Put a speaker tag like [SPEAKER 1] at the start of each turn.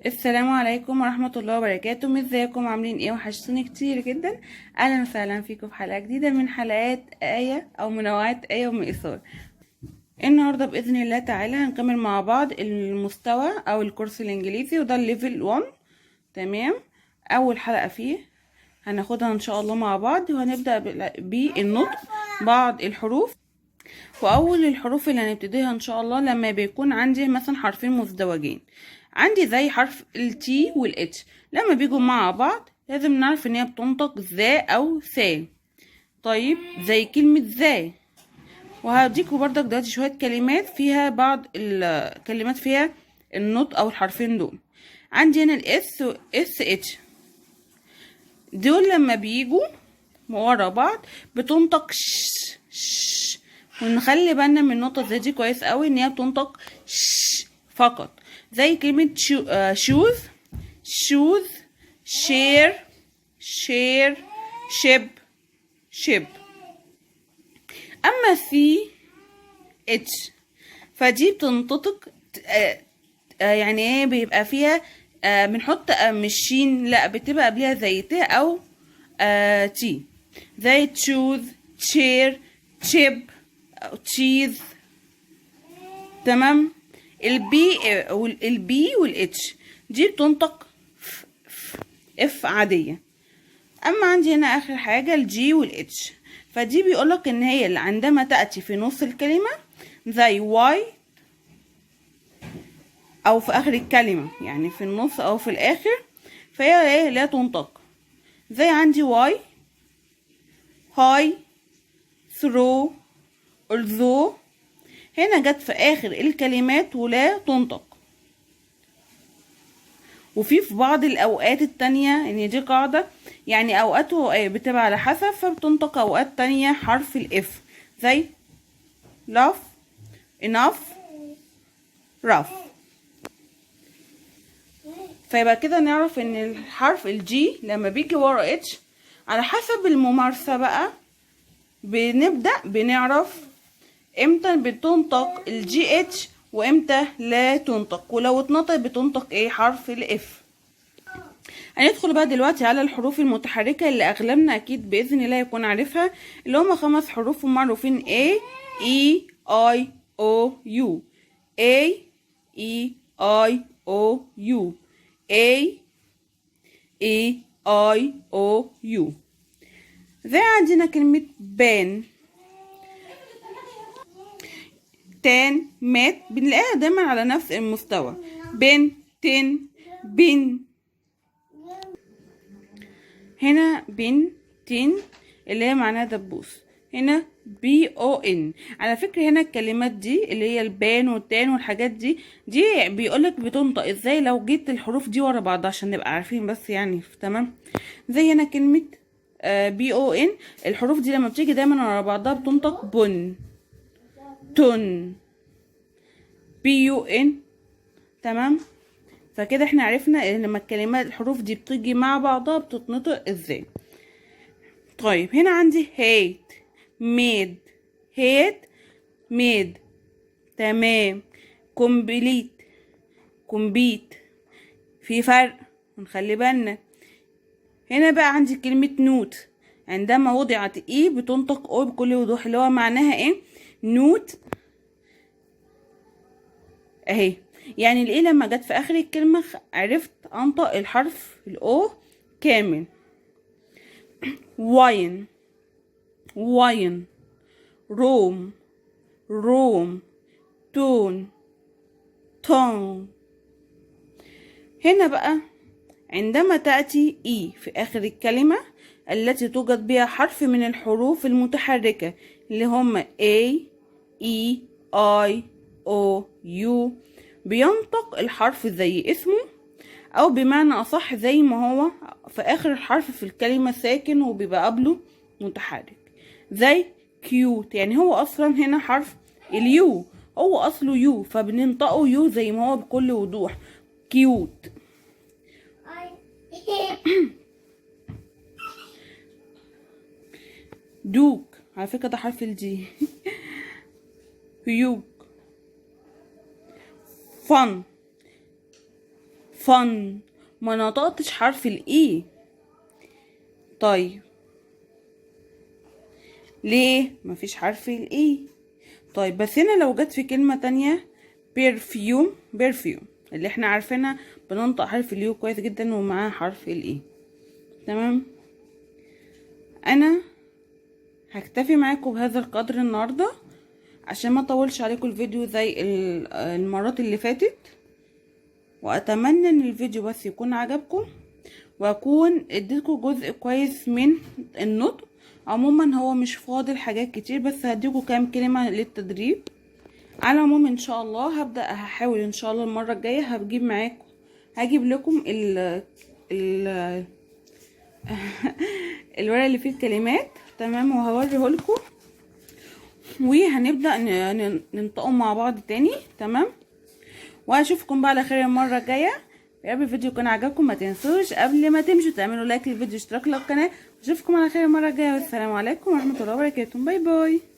[SPEAKER 1] السلام عليكم ورحمة الله وبركاته. ازيكم؟ عاملين ايه؟ وحشتوني كتير جدا. اهلا وسهلا فيكم في حلقة جديدة من حلقات آية او منوعات آية ومئثار. النهاردة بإذن الله تعالى هنكمل مع بعض المستوى او الكورس الانجليزي، وده ال level 1. تمام، اول حلقة فيه هناخدها ان شاء الله مع بعض، وهنبدأ بالنطق بعض الحروف. واول الحروف اللي هنبتديها ان شاء الله لما بيكون عندي مثلا حرفين مزدوجين، عندي زي حرف ال T وال H، لما بيجوا مع بعض لازم نعرف ان هي بتنطق ذا او ثا. طيب زي كلمة the. وهديكوا بردك دلوقتي شوية كلمات فيها بعض الكلمات فيها النطق او الحرفين دول. عندي هنا ال S و SH، دول لما بيجوا ورا بعض بتنطق ش ش، ونخلي بالنا من النقطة زي دي كويس قوي ان هي بتنطق ش فقط، زي كلمة shoes، shoes، share، share، ship، ship. اما CH فدي بتنطق يعني ايه، بيبقى فيها بنحط مش شين، لا بتبقى قبلها زي ت او T، زي choose، chair، chip، cheese. تمام. ال B ال B وال H دي بتنطق F، F، F عادية. اما عندي هنا اخر حاجة ال G وال H، فدي بيقولك ان هي اللي عندما تأتي في نص الكلمة زي white او في اخر الكلمة، يعني في النص او في الاخر، فهي ايه؟ لا تنطق. زي عندي why، high، through، although، هنا جت في اخر الكلمات ولا تنطق. وفي بعض الاوقات التانية ان دي قاعدة، يعني اوقات وأوقات بتبقى على حسب، فبتنطق اوقات تانية حرف ال F زي laugh، enough، rough. فيبقى كده نعرف ان الحرف ال G لما بيجي ورا H على حسب الممارسة بقى بنبدأ بنعرف امتى بتنطق ال GH وامتى لا تنطق، ولو اتنطق بتنطق ايه؟ حرف ال F. هندخل بقى دلوقتي على الحروف المتحركة اللي اغلبنا اكيد باذن الله يكون عارفها، اللي هما خمس حروف معروفين: A E I O U، A E I O U، A E I O U. زي عندنا كلمة pan، tan، mat، بنلاقيها دايما على نفس المستوى: pen، ten، pin. هنا pin، tin اللي هي معناها دبوس. هنا P O N. على فكرة هنا الكلمات دي اللي هي ال pan وال tan والحاجات دي، دي بيقولك بتنطق ازاي لو جيت الحروف دي ورا بعض، عشان نبقى عارفين بس يعني. تمام. زي هنا كلمة P O N، الحروف دي لما بتيجي دايما ورا بعضها بتنطق بن، ton، P U N. تمام. فكده احنا عرفنا ان لما الكلمات الحروف دي بتيجي مع بعضها بتتنطق ازاي. طيب هنا عندي hate، made، hate، made. تمام. complete، compete، في فرق ونخلي بالنا. هنا بقى عندي كلمة note، عندما وضعت E بتنطق O بكل وضوح، اللي هو معناها ايه؟ note اهي. يعني ال E لما جت في اخر الكلمة عرفت انطق الحرف ال O كامل. wine، wine، room، room، tone، tone. هنا بقى عندما تأتي E في آخر الكلمة التي توجد بها حرف من الحروف المتحركة اللي هم A E I O U، بينطق الحرف زي اسمه، أو بمعنى أصح زي ما هو في آخر الحرف في الكلمة ساكن وبيبقى قبله متحرك، زي cute. يعني هو أصلا هنا حرف ال U، هو أصله U، فبننطقه U زي ما هو بكل وضوح، cute. duke، على فكرة ده حرف ال D. huge، fun، fun، ما نطقتش حرف ال E. طيب ليه مفيش حرف ال E؟ طيب بس هنا لو جت في كلمة تانية perfume، perfume اللي احنا عارفينها بننطق حرف ال U كويس جدا ومعاه حرف ال E. تمام، انا هكتفي معاكم بهذا القدر النهارده عشان ما اطولش عليكم الفيديو زي المرات اللي فاتت، واتمنى ان الفيديو بس يكون عجبكم واكون اديتكم جزء كويس من النطق. عموما هو مش فاضل حاجات كتير، بس هديكم كام كلمة للتدريب. على العموم ان شاء الله هبدأ، هحاول ان شاء الله المرة الجاية هجيب معاكم، هجيب لكم ال الورق اللي فيه الكلمات. تمام، وهوريه لكم وهنبدأ ننطقهم مع بعض تاني. تمام، واشوفكم بقى على خير المرة الجاية. يا رب الفيديو يكون عجبكم، ما تنسوش قبل ما تمشوا تعملوا like للفيديو، اشتراك للقناة. اشوفكم على خير المرة الجاية، والسلام عليكم ورحمة الله وبركاته. bye bye.